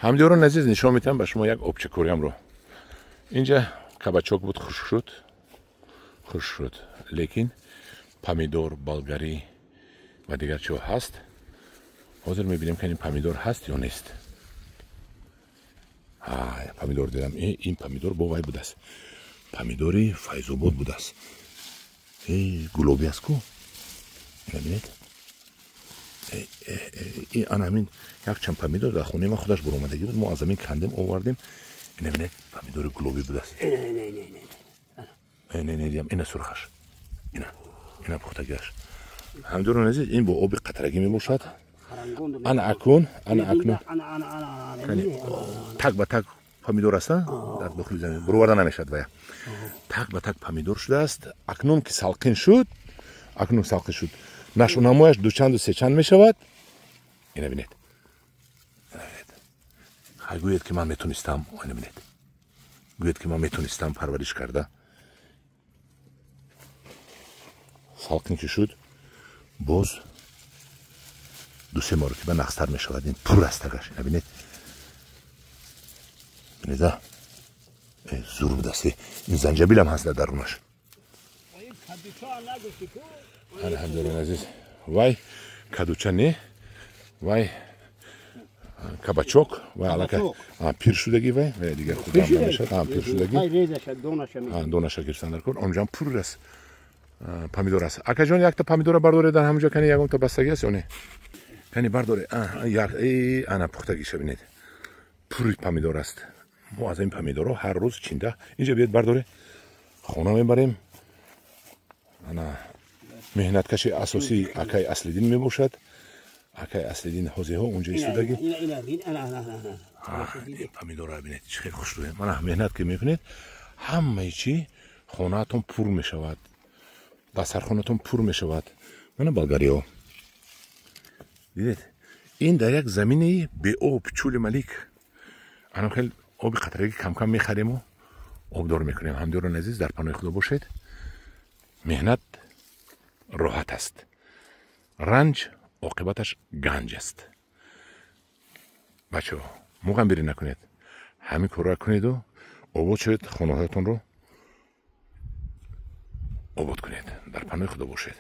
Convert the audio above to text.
Ҳамдиёрон азиз, нишон метиҳам ба шумо як обчакориамро. Инҷа кабачок буд, хушк шуд, хушк шуд, лекин помидор, болгарӣ ва дигар чиҳо ҳаст. Ҳозир мебинем, ки ин помидор ҳаст ё нест. Помидор дидам. Ин помидор бо вай будааст, помидори Файзобод будааст. Гулобӣ аст ку, бинед. Ана ҳамин якчанд помидор дар хонаи ман худаш буромадагӣ буд, мо аз замин кандем, овардем. Ина бинед, помидори гулобӣ будааст. Не, дидам, ина сурхаш, ина, ина пухтагиаш. Ҳамдиёрон азиз, ин бо оби қатрагӣ мебошад. Ана акун, ана акнун так ба так помидор аст дар дохили замин, буроварда намешавад. Вая так ба так помидор шудааст. Акнун ки салқин шуд, акнун салқин шуд, нашъунамояш дучанду сечанд мешавад. Ина бинед, хай, гӯед, ки ман метонистам. Ина бинед, гӯед, ки ман метонистам парвариш карда. Салқин ки шуд, боз дусе маротиба нақстар мешавад. Ин пур аст тагаш. Ина бинед, бинеда, зур будааст. Ин занҷабилам ҳаст дар дарунаш. Ана, ҳамдорон азиз, вай кадуча не, вай кабачок. Вай аллакай пир шудагӣ, вай дигар худам намешавад, пир шудагӣ, донаша гирифтан дар кор. Онҷам пур аст, помидор аст. Акаҷон, якта помидора бардоре, дар ҳамонҷо кани ягонта бастагӣ аст ё не? Кани, бардоре. Ана пухтагиша бинед, пури помидор аст. Мо аз ин помидорҳо ҳар рӯз чинда, инҷа биёд, бардоре, хона мебарем. Ана меҳнаткаши асосӣ акай Аслиддин мебошад. Акай Аслиддин ҳозиҳо унҷа истодагӣ. Помидора бинед, чӣ хел хушрӯе. Мана, меҳнат ки мекунед, ҳамаи чӣ хонаатон пур мешавад, дастархонатон пур мешавад. Мана болгариҳо, дидед, ин дар як замини беоб, Чӯли Малик. Ана хел оби қатрагӣ камкам мехарему обдор мекунем. Ҳамдиёрон азиз, дар паноҳи Худо бошед. Меҳнат роҳат аст, ранҷ оқибаташ ганҷ аст. Бачаҳо, муғамбирӣ накунед, ҳамин корро кунеду обод шавед, хонаҳоятонро обод кунед. Дар паноҳи Худо бошед.